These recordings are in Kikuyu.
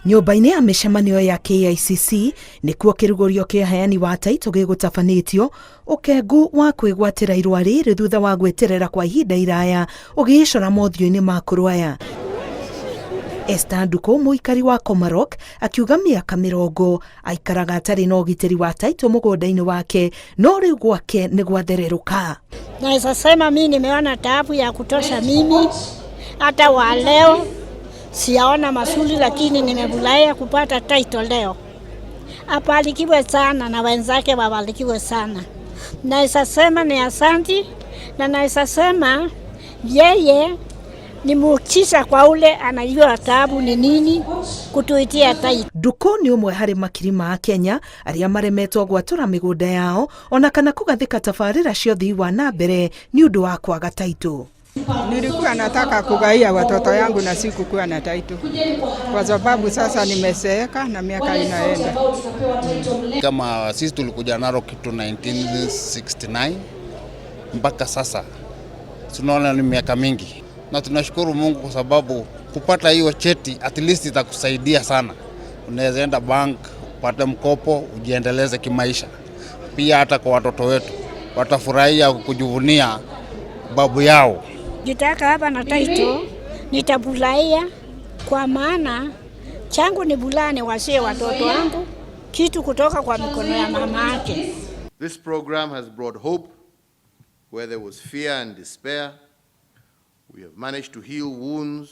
Nyũmba-inĩ ya mĩcemanio ya KICC nĩkuo kĩrugũrio kĩa heani wa taitũ gĩgũtabanĩtio, ũkengu wa kwĩgwatĩra irũa rĩrĩ thutha wa gwĩterera kwa ihinda iraya ũgĩĩcora mothiũ-inĩ ma akũrũ aya. Esther Ndukũ, mũikari wa Komarok, akiuga mĩaka 40 aikaraga atarĩ na ũgitĩri wa taitũ mũgũnda-inĩ wake, no rĩu gwake nĩ gwathererũka. Naweza sema mimi nimeona taabu ya kutosha mimi, hata wa leo siyaona mazuri, lakini nimefurahia kupata title leo. Abarikiwe sana na wenzake wabarikiwe sana. Naweza sema ni asanti, na naweza sema yeye ni muujiza kwa ule anajua taabu ni nini kutuitia title. Ndukũ nĩ ũmwe harĩ makiri ma Kenya arĩa maremetwo gwatũra mĩgũnda yao ona kana kũgathĩka tabarĩra cia ũthii wa na mbere nĩ ũndũ wa kwaga taitũ. Nilikuwa nataka kugaia watoto yangu na sikukuwa na title, kwa sababu sasa nimezeeka na miaka inaenda. Kama sisi tulikuja Narok kitu 1969 mpaka sasa tunaona ni miaka mingi, na tunashukuru Mungu kwa sababu kupata hiyo cheti at least itakusaidia sana. Unaweza enda bank upate mkopo ujiendeleze kimaisha. Pia hata kwa watoto wetu watafurahia kujivunia babu yao. Jitaka hapa na title nitafurahia, kwa maana changu ni bulani wasie watoto wangu kitu kutoka kwa mikono ya mama yake. This program has brought hope where there was fear and despair. We have managed to heal wounds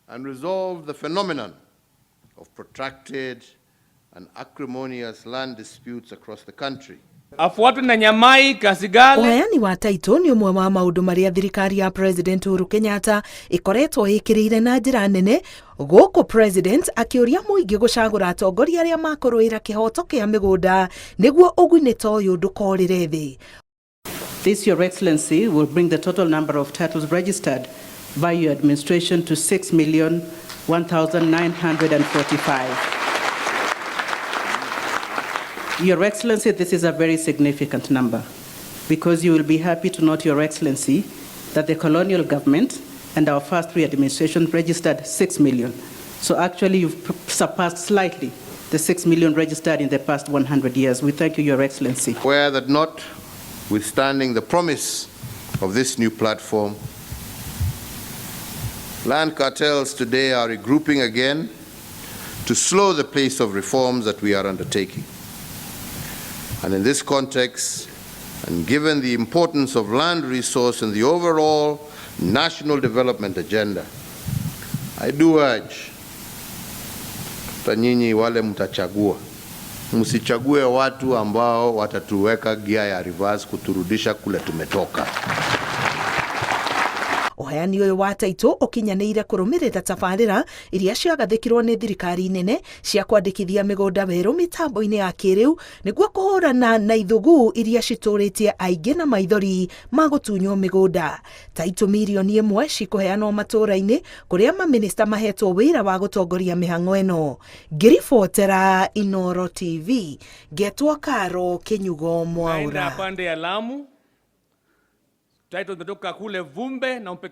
and resolve the phenomenon of protracted and acrimonious land disputes across the country. Afuatwe na Nyamai Kasigale. Ũheani wa taitũ nĩ ũmwe wa maũndũ marĩa thirikari ya President Uhuru Kenyatta ĩkoretwo ĩkĩrĩire na njĩra nene, gũkũ President akĩũria mũingĩ gũcagũra atongoria arĩa makũrũĩra kĩhoto kĩa mĩgũnda nĩguo ũguni ta ũyũ ndũkorĩre thĩ. This, Your Excellency, will bring the total number of titles registered by your administration to 6,001,945. Your Excellency, this is a very significant number because you will be happy to note, Your Excellency, that the colonial government and our first three administrations registered 6 million. So actually, you've surpassed slightly the 6 million registered in the past 100 years. We thank you, Your Excellency. Aware that notwithstanding the promise of this new platform, land cartels today are regrouping again to slow the pace of reforms that we are undertaking. And in this context, and given the importance of land resource in the overall national development agenda, I do urge hata nyinyi wale mtachagua, msichague watu ambao watatuweka gia ya reverse kuturudisha kule tumetoka. Ũheani ũyũ wa taitũ ũkinyanĩire kũrũmĩrĩra tabarĩra iria ciagathĩkirwo nĩ thirikari nene cia kwandĩkithia mĩgũnda werũ mĩtambo-inĩ ya kĩrĩu nĩguo kũhũrana na ithugu iria citũrĩtie aingĩ na maithori ma gũtunywo mĩgũnda. Taitũ 1 mirioni cikũheanwo matũũra-inĩ kũrĩa mamĩnĩsta mahetwo wĩra wa gũtongoria mĩhang'o ĩno. Ngĩribotera Inoro TV, ngetwo Karo Kĩnyugo Naenda Mwaura. Pande ya Lamu. Title zimetoka kule Vumbe na Mpeke.